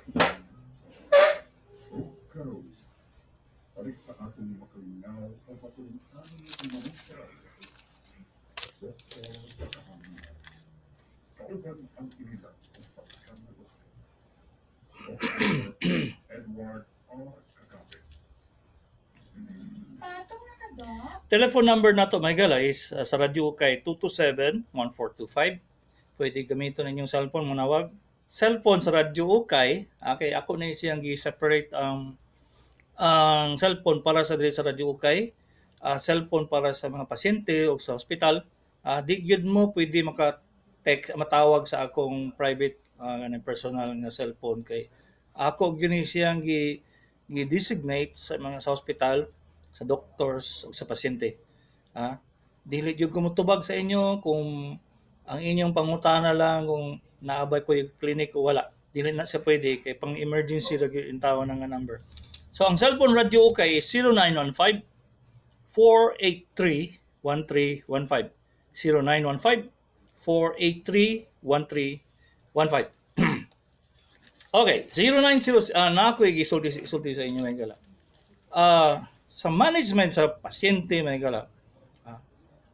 Ug karon, balik sa atong makalinaw o matulung-anon nga manugparay, Dr. Kahamia. Kauban ang ilang pagkamago. Dr. Edward R. Cagape. Patong na ka, Dok? Telephone number nato, mga higala, is sa radyo kay 227-1425. Pwede gamiton ninyong cellphone manawag. Cellphone sa Radyo Ukay, okay, ako na siyang gi-separate ang cellphone para sa diri sa Radyo Ukay, cellphone para sa mga pasyente o sa ospital. Di gyud mo pwede maka text, matawag sa akong private, personal nga cellphone kay ako gyud ni siyang gi gi-designate sa mga sa ospital, sa doctors o sa pasyente. Dili gyud ko motubag sa inyo kung ang inyong pangutana lang kung naa ba ko yung clinic o wala. Dili na siya pwede kay pang emergency ra gyud intawon nga number. So ang cellphone Radyo Ukay is 0915 483 1315. 0915 483 1315. Okay, 090, na ako gisulti isulti sa inyo, mga higala. Sa management sa pasyente, mga higala,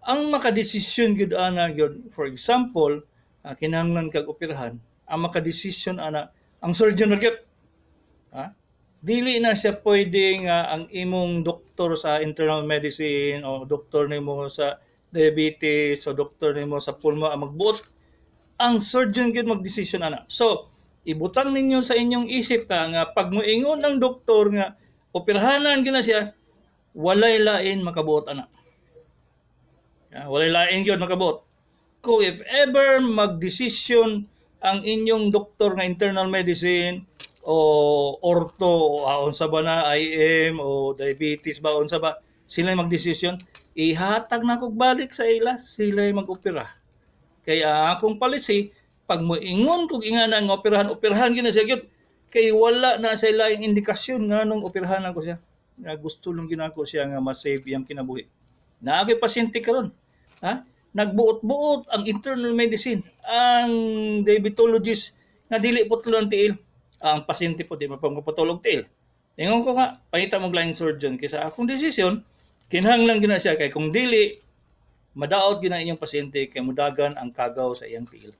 ang makadesisyon gyud ana gyud, for example, kinahanglan kag operahan, ang makadesisyon ana ang surgeon ra gyud. Dili na siya pwede nga ang imong doktor sa internal medicine o doktor nimo sa diabetes o doktor nimo sa pulmo ang magbuot. Ang surgeon gyud magdesisyon ana. So, ibutang ninyo sa inyong isip ka nga pag moingon ang doktor nga operahanan gyud na siya, walay lain makabuot ana. Walay lain gyud makabuot. Kung if ever magdesisyon ang inyong doktor nga internal medicine o ortho o unsa ba na IM o diabetes ba, unsa ba sila magdesisyon, ihatag na kog balik sa ila, sila mag-opera. Kaya akong policy, pag moingon kog ingana nga operahan, operahan gyud na siya gyud kay wala na sa ila yung indikasyon nga nung operahan ako siya. Nga gusto lang ginako siya nga ma-save iyang kinabuhi. Naa ko'y pasyente karon. Ha? Nagbuot-buot ang internal medicine, ang diabetologist nga dili putlo ang tiil. Ang pasyente po di mapamaputol og tiil. Ingon ko nga, pangita mong laing surgeon kaysa akong desisyon, kinahanglan gyud na siya kay kung dili madaot gyud ang inyong pasyente kay mudagan ang kagaw sa iyang tiil.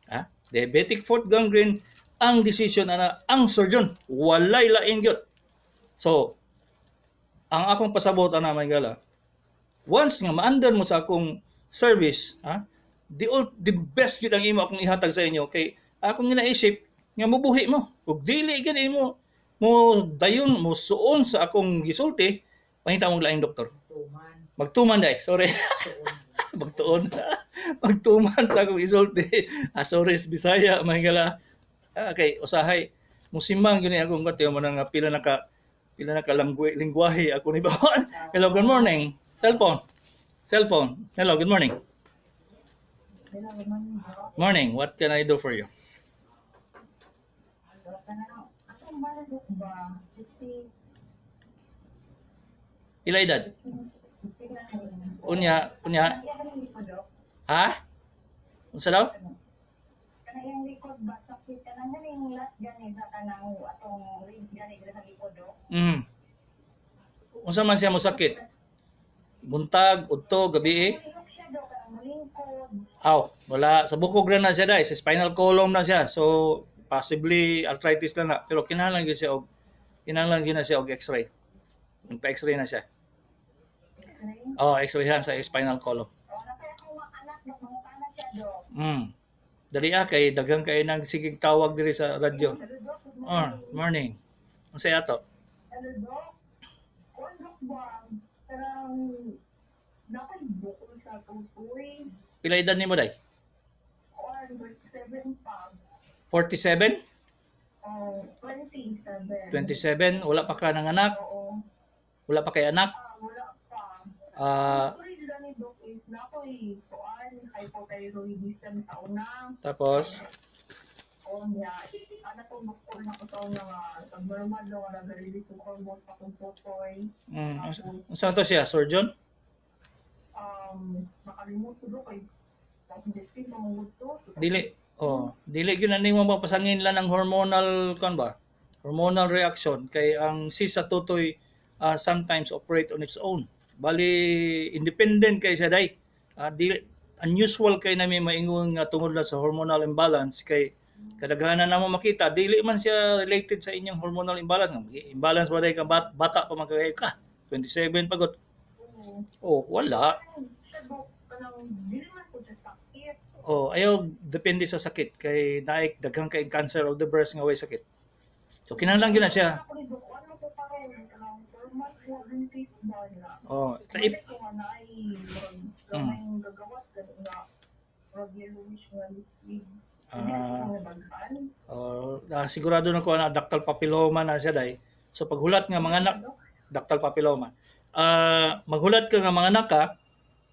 Ha? Diabetic foot gangrene, ang decision ana ang surgeon, walay lain gyud. So, ang akong pasabot ana, mga higala, once nga maandar mo sa akong service, ha, the best gyud ang imo akong ihatag sa inyo kay akong ginaisip nga mubuhi mo. Ug dili gyud imo mo dayon mo suon sa akong gisulti, pangita mong laing doktor. Tuman. Magtuman dai, sorry. Suon. Magtuon. Magtuman sa akong isulti. Sorry, Bisaya, mga higala. Okay, usahay musimang gyud ni akong katiyo mo nga pila na ka lingwahe ako ni bawan. Hello, good morning. Cellphone. Cellphone. Hello, good morning. Hello, good morning, Dok. Morning. What can I do for you? Dok, kanang akong bana, Dok, ba? 60, Pila edad? 60 na kayo. Unya, unya. Kanang iyang likod, Dok. Ha? Unsa daw? Kanang iyang likod ba? Sakit kanang ganing last gani sa kanang atong rib gani sa likod, Dok. Unsa man siya mosakit? Buntag, udto, gabi eh? Mulihok siya, Dok, kanang mulingkod. Aw, wala sa bukog ra na siya dai, sa spinal column na siya. So possibly arthritis lang na, pero kinahanglan gyud na siya og X-ray. Magpa-X-ray na siya. X-ray. Oh, X-ray sa spinal column. Oh, na kaya akong mga anak, Dok, mangutana siya, Dok. Dali ah, kay daghang kay nang sigig tawag diri sa radyo. Hello, Dok. Good Oh, morning. morning. Unsay ato? Hello, Dok. Kuan, Dok, ba? Kanang naa koy bukol sa tutoy. Pila edad nimo dai? Kuan, 27 pa. 47? Oh, 27. 27, wala pa ka nanganak? Oo. Wala pa kay anak? Ah, wala pa. Ang story ni Doc is naa ko'y kuan, hypothyroidism sa una. Tapos O niya, ana tong bukol na ko sa una nga abnormal daw nga nag-release yung hormone sa akong tutoy. Unsa to siya, surgeon? Nakalimot ko, Dok, kay 2015 pa mong to. Dili. Oh, dili gyud na nimo mapasangin lang ang hormonal kan ba? Hormonal reaction kay ang cyst sa tutoy sometimes operate on its own. Bali independent kay siya day. Di unusual kay nami maingon nga tungod lang sa hormonal imbalance kay kadaghanan namo makita dili man siya related sa inyong hormonal imbalance. Imbalance ba day ka bata pa man kay ka 27 pa gud. Oo. Oh, wala. Kanang siya, Dok, kanang dili man po siya sakit. Oh, ayaw depende sa sakit kay naik daghang kay cancer of the breast nga way sakit. So kinahanglan gyud na siya. Ako ni Dok, ano ko pa rin, kanang 4 months na buntis ba na. Oh, Balik ko nga na ay gamay yung gagawas gani nga murag yellowish nga liquid. Hindi ko nga baghan. Oh, sigurado na ko na ductal papilloma na siya day. So paghulat nga mga anak, ductal papilloma. Maghulat ka nga mga anak ka,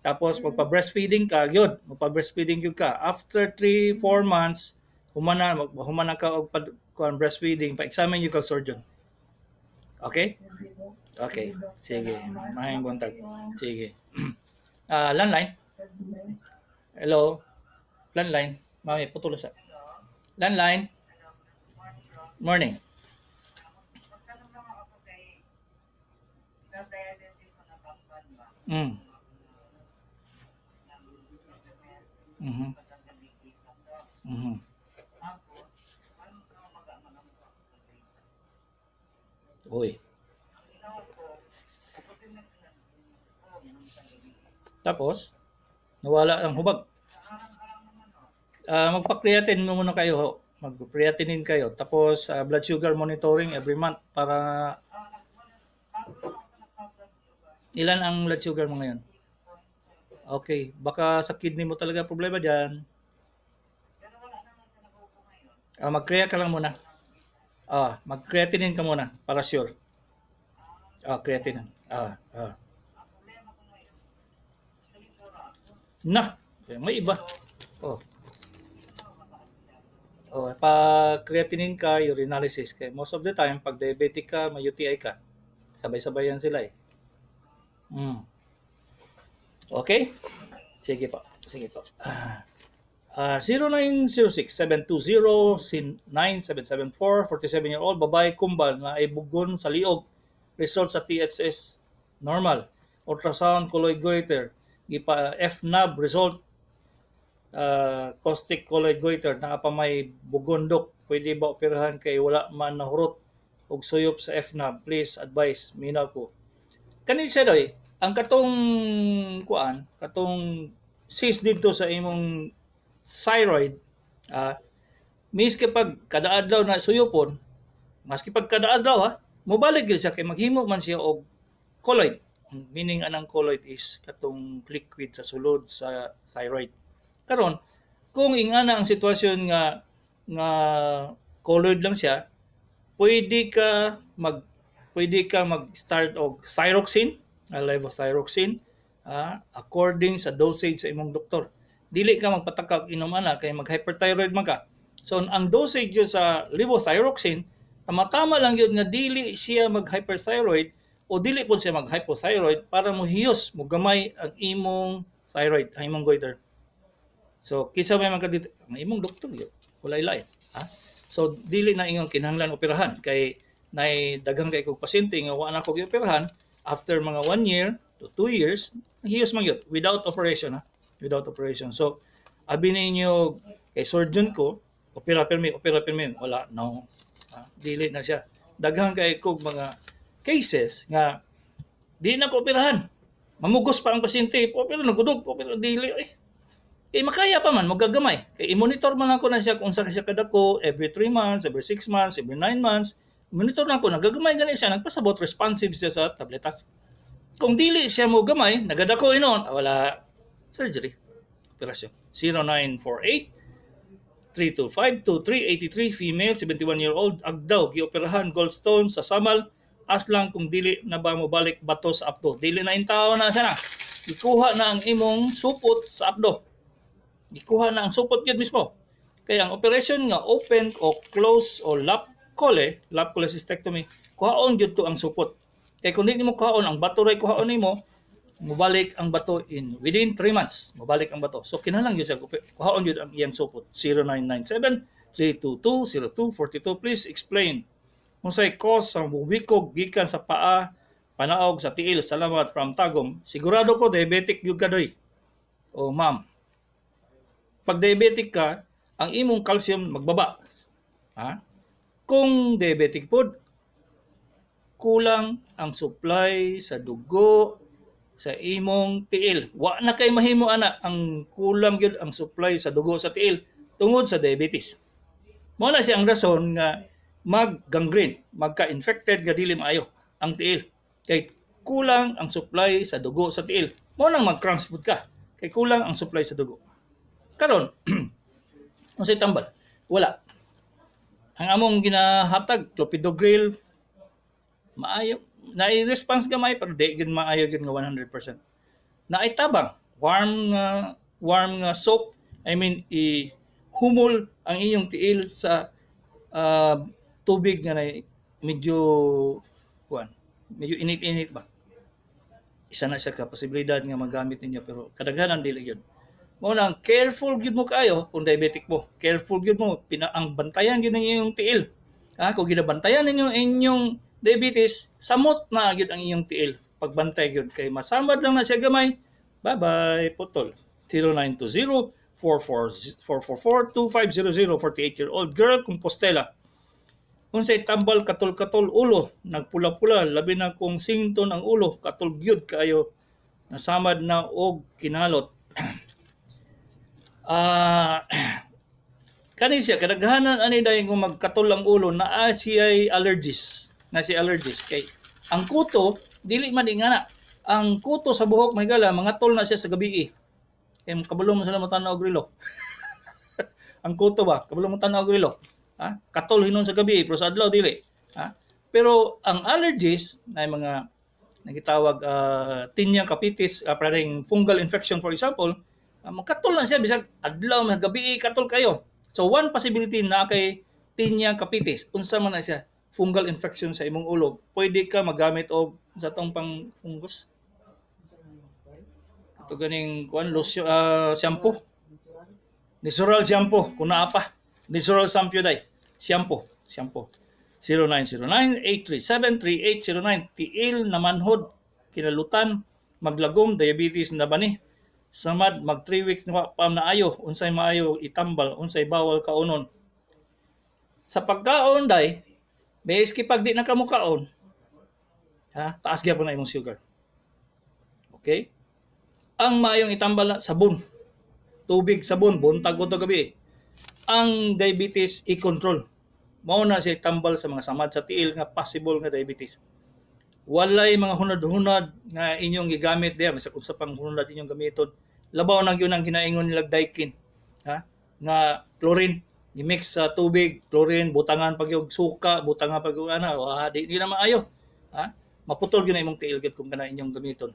tapos magpa-breastfeeding ka, yun, magpa-breastfeeding gyud ka. After 3 4 months, humana humana ka og kuan breastfeeding, pa-examine gyud ka surgeon. Okay? Okay. Sige. Maayong buntag. Sige. Landline. Hello. Landline. Mami, putol sa. Landline. Morning. Magtanong lang ako kay na-dialysis ko na bakban ba? Tapos, ano ka mag-amanang ko ako sa data? Uy. Ang ginawa ko, kapag nag-ko ng sarili. Tapos, nawala ang hubag. Arang-arang naman oh. Magpa-creatine mo muna kayo ho. Mag-creatinine kayo. Tapos, blood sugar monitoring every month para Bago lang ako nagpa-blood sugar. Ilan ang blood sugar mo ngayon? Okay. Baka sa kidney mo talaga problema dyan. Pero wala naman sa nag-upo ngayon. Mag-crea ka lang muna. Mag-creatinine ka muna para sure. Creatinine. Ang problema ko ngayon, sa likura ako. Na, eh, may iba. Oh. Oh, pag creatinine ka, urinalysis kay most of the time pag diabetic ka, may UTI ka. Sabay-sabay yan sila eh. Okay? Sige po. Sige po. 0906-720-9774, 47-year-old babae kumbal na ay bugon sa liog. Result sa TSH normal. Ultrasound colloid goiter. Gipa FNAB result caustic colloid goiter naa pa may bugondok. Pwede ba operahan kay wala man nahurot og suyop sa FNAB? Please advise. Minaw ko. Kani siya doy, ang katong kuan, katong cyst dito sa imong thyroid, miski pag kada adlaw na suyopon, maski pag kada adlaw ha, mobalik gyud siya kay maghimo man siya og colloid. Ang meaning anang colloid is katong liquid sa sulod sa thyroid. Karon, kung ingana ang sitwasyon nga nga colloid lang siya, pwede ka mag-start og thyroxine, levothyroxine, according sa dosage sa imong doktor. Dili ka magpatakag inom ana kay mag-hyperthyroid man ka. So ang dosage yun sa levothyroxine, tama-tama lang yun nga dili siya mag-hyperthyroid o dili pud siya mag-hypothyroid para mohiyos, mogamay ang imong thyroid, ang imong goiter. So kinsa may man kadito, ang imong doktor yun, walay lain. Ha? So dili na ingon kinahanglan operahan kay nay daghang kay kog pasyente nga wa na ko gioperahan after mga 1 year to 2 years, hiyos man gyud without operation ha, without operation. So abi ninyo kay surgeon ko, opera permi, opera permi, wala no. Ha? Dili na siya. Daghang kay kog mga cases nga di na ko operahan. Mamugos pa ang pasyente, opera na gudog, opera dili eh. Eh makaya pa man, magagamay. Kay i-monitor man ako na siya kung sa siya kadako every 3 months, every 6 months, every 9 months. Monitor na ako, nagagamay gani siya, nagpasabot, responsive siya sa tabletas. Kung dili siya mo gamay, nagadako inon, wala surgery. Operasyon. 0948 325 2383, female 71-year-old Agdaw, gioperahan gallstone sa Samal. Aslang kung dili na ba mo balik bato sa apdo? Dili na intaw na siya na. Ikuha na ang imong supot sa apdo. Ikuha na ang supot gyud mismo. Kaya ang operation nga open o close o lap chole, lap cholecystectomy, kuhaon gyud to ang supot. Kay kung di nimo kuhaon ang bato ray kuhaon nimo, mobalik ang bato in within 3 months, mobalik ang bato. So kinahanglan gyud siya kuhaon gyud ang iyang supot. 0997 322 0242. Please explain. Unsay cause sa wikog gikan sa paa panaog sa tiil? Salamat, from Tagum. Sigurado ko diabetic gyud ka, doy. O ma'am. Pag diabetic ka, ang imong calcium magbaba. Ha? Kung diabetic pod, kulang ang supply sa dugo sa imong tiil. Wa na kay mahimo ana, ang kulang gyud ang supply sa dugo sa tiil tungod sa diabetes. Mao na siya ang rason nga mag-gangrene, magka-infected nga dili maayo ang tiil. Kay kulang ang supply sa dugo sa tiil. Mao nang mag-cramps pud ka. Kay kulang ang supply sa dugo. Karon, unsay tambal? Wala. Ang among ginahatag, clopidogrel, maayo na-response gamay pero di gyud maayo gyud nga 100%. Naay tabang, warm nga soak, I mean, i humol ang inyong tiil sa tubig nga na medyo kuan, medyo init-init ba. Isa na siya ka posibilidad nga magamit ninyo, pero kadaghanan dili gyud. Mao nang careful gyud mo kaayo kung diabetic mo. Careful gyud mo pina ang bantayan gyud ng inyong tiil. Ha, kung ginabantayan ninyo inyong diabetes, samot na gyud ang inyong tiil. Pagbantay gyud kay masamad lang na siya gamay. Bye-bye, putol. 0920 444 2500, 48-year-old girl, Compostela. Unsay tambal katol-katol ulo, nagpula-pula, labi na kung sington ang ulo, katol gyud kaayo, nasamad na og kinalot. Ah, kani siya kadaghanan ani dahil kung magkatol ang ulo, naa siya allergies, na si allergies kay ang kuto dili man ingana. Ang kuto sa buhok, may gala, mga tol na siya sa gabi eh. Kay kabalo man sila mo tan-aw og relo. Ang kuto ba, kabalo mo tan-aw og relo. Ha? Katol hinon sa gabi pero sa adlaw dili. Ha? Pero ang allergies na mga nagitawag tinea capitis, parang fungal infection, for example, makatol na siya bisag adlaw man gabi, katol kayo. So one possibility na kay tinea capitis, unsa man na siya, fungal infection sa imong ulo. Pwede ka magamit og sa tong pang fungus. Ito ganing kuan, lotion, shampoo. Nizoral shampoo kung naa pa. Nizoral shampoo day. Shampoo, shampoo. 0909-837-3809. Tiil na manhod, kinalutan, maglagom, diabetes na ba ni? Samad, mag 3 weeks na pa na ayo, unsay maayo itambal, unsay bawal kaunon? Sa pagkaon day, maski pag di na kamo kaon, ha, taas gyapon na imong sugar. Okay? Ang maayong itambal na sabon. Tubig, sabon, buntag o gabi. Ang diabetes i-control. Mao na siya tambal sa mga samad sa tiil nga possible nga diabetes. Walay mga hunad-hunad nga inyong gigamit diya, bisag unsa pang hunad inyong gamiton. Labaw na gyud ang ginaingon nila Daikin, ha? Nga chlorine, i-mix sa tubig, chlorine, butangan pag yung suka, butangan pag yung ana, wa di na maayo. Ha? Maputol gyud na imong tiil gyud kung kana inyong gamiton.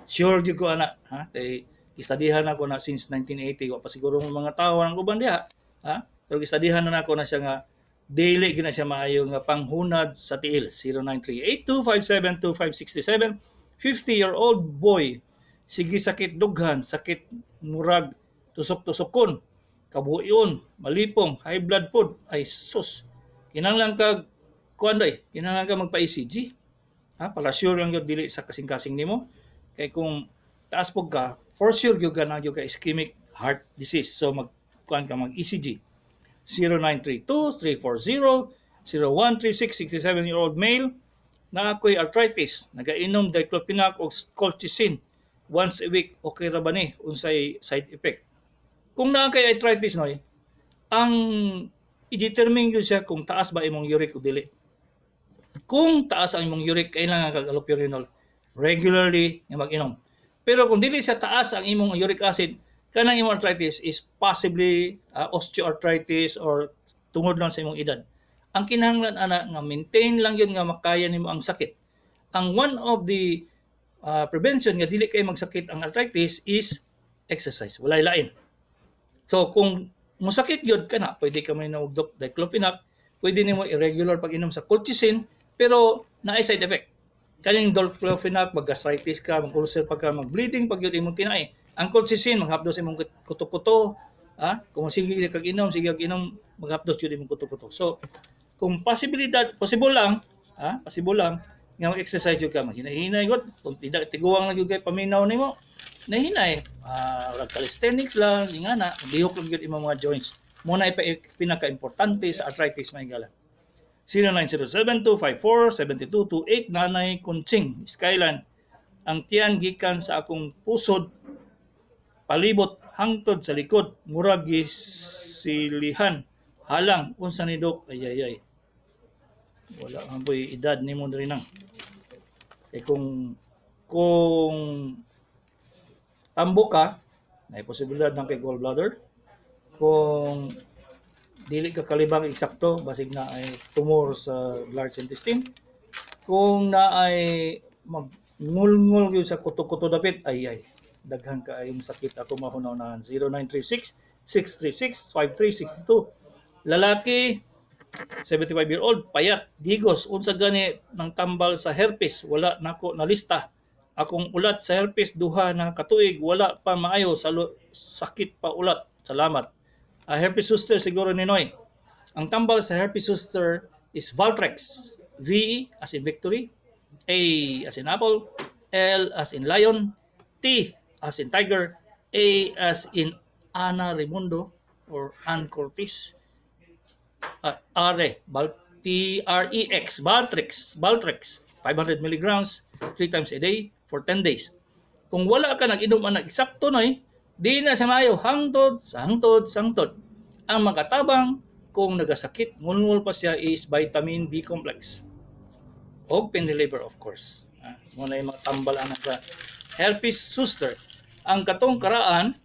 Sure gyud ko ana, ha? Kay gistadihan ako na since 1980, wa pa siguro mga tao ang uban diha, ha? Pero gistadihan na nako na siya nga dili gyud na siya maayo nga panghunad sa tiil. 0938-257-2567, 50-year-old boy, sige sakit dughan, sakit murag tusok-tusokon, kabuyon, malipong, high blood pod. Ay sus. Kinahanglan ka kuan day, kinahanglan ka magpa-ECG. Ha, para sure lang gyud dili sa kasing-kasing nimo. Kay kung taas pud ka, for sure gyud ka na gyud ka ischemic heart disease. So mag kuan ka, mag ECG. 0932-340-0136, 67-year-old male, na ako'y arthritis, nagainom diclofenac o colchicine once a week, okay ra ba ni? Unsay side effect? Kung naa kay arthritis noy, ang i-determine gyud siya kung taas ba imong uric o dili. Kung taas ang imong uric, kailangan kag allopurinol regularly nga mag-inom. Pero kung dili siya taas ang imong uric acid, kanang imong arthritis is possibly osteoarthritis or tungod lang sa imong edad. Ang kinahanglan ana nga maintain lang yun nga makaya nimo ang sakit. Ang one of the prevention nga dili kay magsakit ang arthritis is exercise. Walay lain. So kung musakit gyud kana, pwede ka may og diclofenac, pwede nimo irregular pag-inom sa colchicine, pero naay side effect. Kaning diclofenac, mag-gastritis ka, mag-ulcer pa ka, mag-bleeding pag yun imong tinai. Ang colchicine, maghapdos imong kuto-kuto. Ha? Kung sige kag inom, sige kag inom, maghapdos yun imong kuto-kuto. So, Kung posibilidad, possible lang, ha? Possible lang nga mag-exercise jud ka, maghinay-hinay gud. Kung tidak tiguang na gyud kay paminaw nimo, nahinay. Ah, calisthenics lang, ingana, lihok lang gyud imong mga joints. Mao na pinaka-importante sa arthritis, mga higala. 0907-254-7228. Nanay Kunching, Skyland. Ang tiyan gikan sa akong pusod palibot hangtod sa likod, murag gisilihan halang. Unsa ni, Dok? Ay ay ay, wala man po'y edad nimo diri nang kay kung tambo ka na posibilidad ng kay gallbladder. Kung dili ka kalibang eksakto, basig na ay tumor sa large intestine. Kung na ay magngulngul gyud sa kuto-kuto dapit, ay ay, daghan kaayong sakit ako mahuna-hunahan. 0936 636 5362. Lalaki, 75-year-old, payat, digos. Unsa gani ng tambal sa herpes? Wala nako nalista. Akong ulat sa herpes 2 na katuig, wala pa maayo, sakit pa ulat. Salamat. Herpes zoster siguro ni Noy. Ang tambal sa herpes zoster is Valtrex. V as in victory, A as in apple, L as in lion, T as in tiger, A as in Ana Raimundo or Ann Cortez, R, Bal T R E X, Valtrex, Valtrex, 500 milligrams, 3 times a day for 10 days. Kung wala ka nag-inom anak eksakto noy, di na sa maayo hangtod sa hangtod sa hangtod. Ang makatabang kung nagasakit, ngulngul pa siya is vitamin B complex. Og pain reliever, of course. Mao na yung mga tambal anak sa herpes zoster. Ang katong karaan,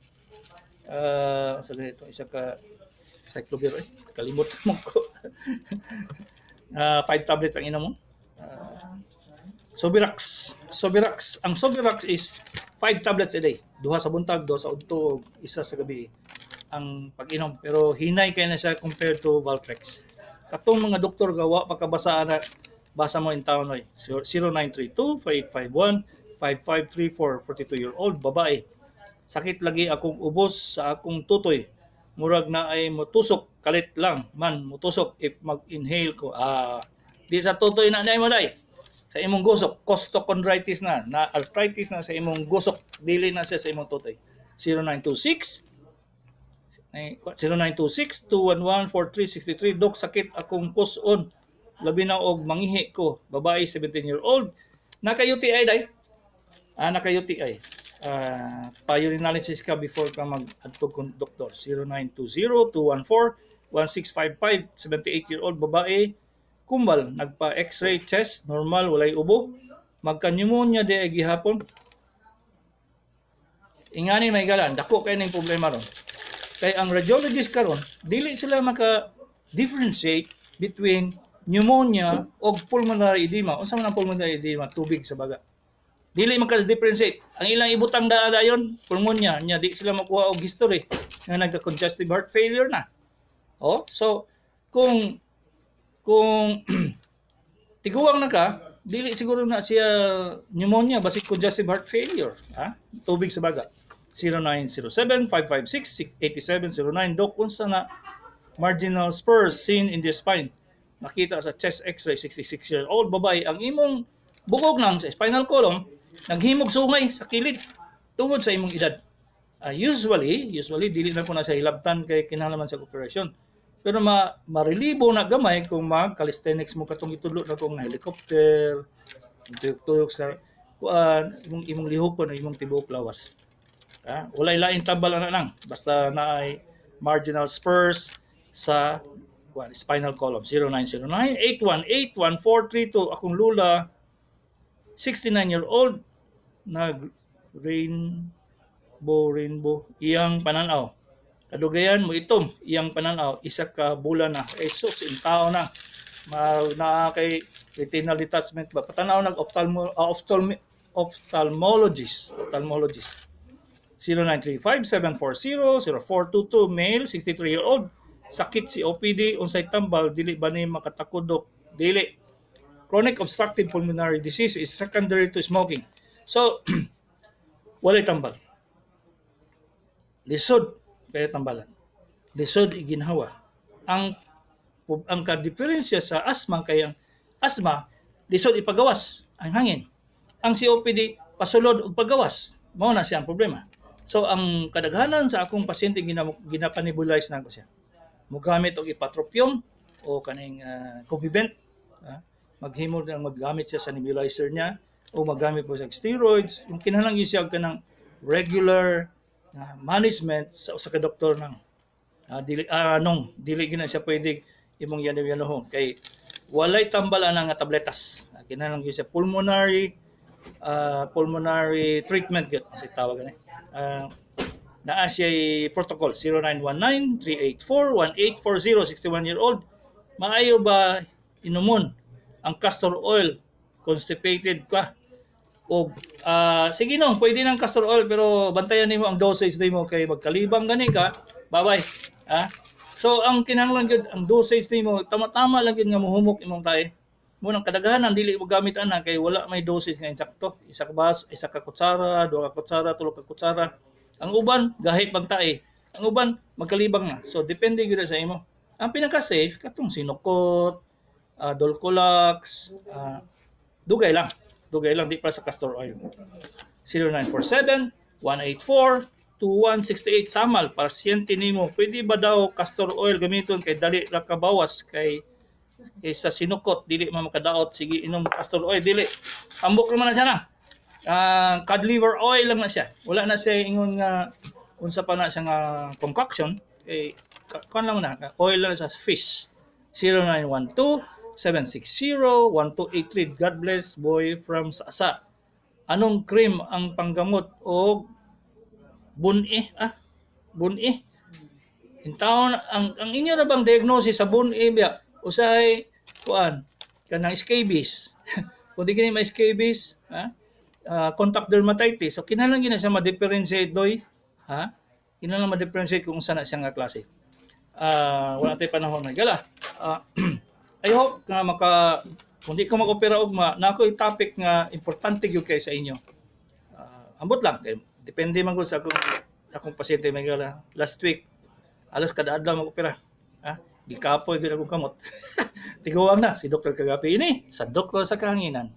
sa ganito, isa ka cyclovir eh. Kalimot mo ko. 5 tablet ang inom mo. Zovirax. Zovirax. Ang Zovirax is 5 tablets a day. Duha sa buntag, duha sa udto, isa sa gabi ang pag-inom. Pero hinay kay na siya compared to Valtrex. Katong mga doktor gawa pagkabasa na basa mo in town oy. 0932 5851 5534. 42-year-old babae. Sakit lagi akong ubos sa akong tutoy. Murag na ay mutusok, kalit lang man mutusok if mag-inhale ko. Ah, di sa tutoy na mo day. Sa imong gusok, costochondritis na, na arthritis na sa imong gusok, dili na siya sa imong tutoy. 0926 0926 211 4363. Dok, sakit akong puson labi na og mangihi ko. Babae, 17-year-old. Naka UTI day? Ah, naka UTI. Pa-urinalysis ka before ka mag-adto kung doktor. 0920 214 1655. 78-year-old babae, kumbal, nagpa x-ray chest, normal, walay ubo. Magka-pneumonia di ay gihapon. Ingani, mga higala, dako kay ning problema ron. Kay ang radiologist karon, dili sila maka differentiate between pneumonia o pulmonary edema. Unsa man ang pulmonary edema? Tubig sa baga. Dili maka-differentiate. Ang ilang ibutang dayon pulmonya nya di sila makuha og history nga nagka-congestive heart failure na. Oh, so kung tiguang na ka, dili siguro na siya pneumonia, basig congestive heart failure, ha? Tubig sa baga. 0907-556-8709. Dok, unsa na marginal spurs seen in the spine? Nakita sa chest x-ray, 66-year-old babae. Ang imong bukog lang sa spinal column, naghimog sungay sa kilid tungod sa imong edad. Usually, dili na ko na sa hilabtan kay kinahanglan sa operasyon. Pero marelibo na gamay kung mag calisthenics mo, katong itudlo na kong helicopter, tuyok-tuyok sa kuan, imong lihokon, imong tibuok lawas. Walay lain tambal ana lang basta na ay marginal spurs sa kuan, spinal column. 0909 818 1432. Akong lula, 69-year-old, nag rainbow rainbow iyang pananaw. Kadugayan mo itom iyang pananaw, 1 ka bulan na. Eh sus, in tao na ma na kay retinal detachment ba? Patanaw nag ophthalmologist, ophthalmologist. 0935-740-0422. Male, 63-year-old, sakit COPD. Unsay tambal? Dili ba ni makatakod, Dok? Dili. Chronic obstructive pulmonary disease is secondary to smoking, so walay tambal. Lisod kaya tambalan, lisod iginhawa ang Ang ka-diferensya sa asthma kay ang asthma lisod ipagawas ang hangin. Ang COPD pasulod og pagawas. Mao na siya ang problema. So ang kadaghanan sa akong pasyente ginapanebulize na ko siya. Mogamit og ipratropium o kaning Combivent, maghimo nang maggamit siya sa nebulizer niya o maggamit po siya og steroids. Yung kinahanglan gyud siya og kanang regular management sa usa ka doktor nang dili nong dili gyud na siya pwede imong yano-yanohon kay walay tambal ana nga tabletas. Kinahanglan gyud siya pulmonary treatment gyud kasi tawag ani. Naa siya protocol. 0919-384-1840, 61-year-old. Maayo ba inumon ang castor oil, constipated ka? O sige nong, pwede ng castor oil, pero bantayan nimo ang dosage nimo kay magkalibang gani ka, bye-bye. So ang kinahanglan gyud ang dosage nimo tama-tama lang gyud nga mohumok imong tae mo. Nang kadaghanan dili mo gamit ana kay wala may dosage nga insakto, isa ka bas, isa ka kutsara, duha ka kutsara, tulo ka kutsara. Ang uban gahi pang tae, ang uban magkalibang na. So depende gyud sa imo. Ang pinaka safe katong sinukot, Dulcolax, dugay lang, dugay lang, di pa sa castor oil. 0947 184 2168, Samal, pasyente nimo, pwede ba daw castor oil gamiton kay dali ra kabawas kay kaysa sinukot, dili man makadaot? Sige, inom castor oil. Dili, ambok naman na siya na. Cod liver oil lang na siya. Wala na siya ingon nga unsa pa na siya nga concoction kay kuan lang na, oil lang sa fish. 0912 760 1283. God bless, boy from Sasa. Anong cream ang panggamot og buni? Buni in taon, ang inyo na bang diagnosis sa buni biya? Usahay kuan kanang scabies. Kung di kini may scabies, ha, contact dermatitis. So kinahanglan gyud na siya ma-differentiate doy, ha, kinahanglan ma-differentiate kung unsa na siya nga klase. Wala tay panahon na gala. I hope nga maka kung di ko mag-opera ugma na ako'y topic nga importante gyud kay sa inyo. Ambot lang kay depende man gud sa akong pasyente, may gala. Last week alas kada adlaw mag-opera, ha, gikapoy gyud akong kamot. Tiguang na si Dr. Kagapi ini sa Doktor sa Kahanginan.